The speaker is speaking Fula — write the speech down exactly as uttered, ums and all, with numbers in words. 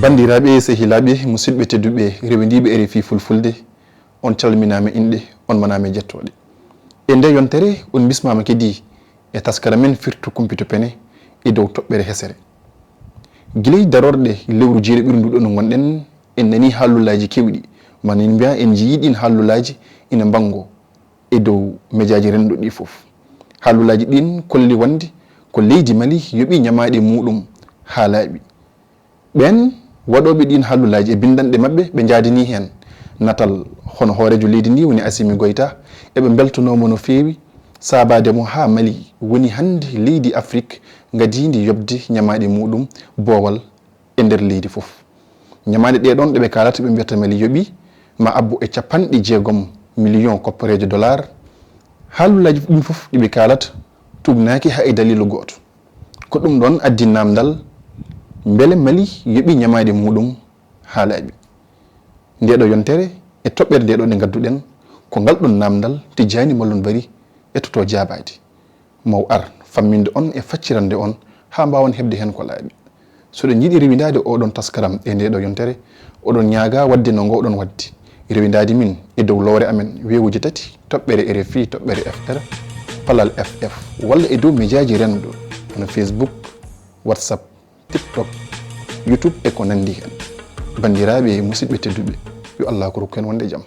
Banndiraaɓe, sehilaaɓe, musidɓe tedduɓe, rewendiiɓe R F I Fulfulde, on calminaama inɗe, on manaama jettooɗe. E nde yontere, on bismaama kadi e taskara men Firtu Kumpito Pene e dow toɓɓere hesere. Gila e darorɗe lewru jeeɗiɓiru ndu ɗo no ngonɗen, en nanii haalulaaji keewɗi, maa en mbiya en njiyii ɗiin haalulaaji ina mbanngo e dow mejaaji renndo ɗi fof. Haalulaaji ɗiin kolli wonde ko leydi Mali yoɓii ñamaaɗe muuɗum haa laaɓi. Ɓeen waɗooɓe ɗiin haalulaaji e binndanɗe maɓɓe, ɓe njaadinii heen natal hono hooreejo leydi ndii woni Assimi Goïta, eɓe mbeltanooma no feewi saabaade mo haa Mali woni hannde leydi Afrik ngadiindi yoɓde ñamaaɗe muuɗum boowal e nder leydi fof. Ñamaaɗe ɗee ɗoon ɗe ɓe kaalata, ɓe mbiyata Mali yoɓii, ma abbo e capanɗe jeegom million koppareejo dollar. Haalulaaji ɗiin fof ɗi ɓe kaalata tuugnaaki haa e daliilu gooto. Ko ɗum ɗoon addi naamndal, mbele Mali yoɓii ñamaaɗe muuɗum haa laaɓi? Ndee ɗoo yontere e toɓɓere ndee ɗoo nde ngadduɗen, ko ngal ɗoon naamndal Tijjaani Mallum Bari etoto jaabaade. Mo ar famminde on e faccirande on haa mbaawon heɓde heen ko laaɓi. So ɗon njiɗi rewindaade oɗon taskaram e ndee ɗoo yontere, oɗon ñaagaa waɗde no ngoowɗon waɗde, rewindaade min e dow lowre amen weewuji tati, toɓɓere R F I, toɓɓere F R, palal F F, walla e dow mejaaji renndo, hono Facebook, WhatsApp, TikTok, YouTube e ko nanndi heen. Banndiraaɓe e musidɓe tedduɓe, yo Allaahu rokku en wonde jam.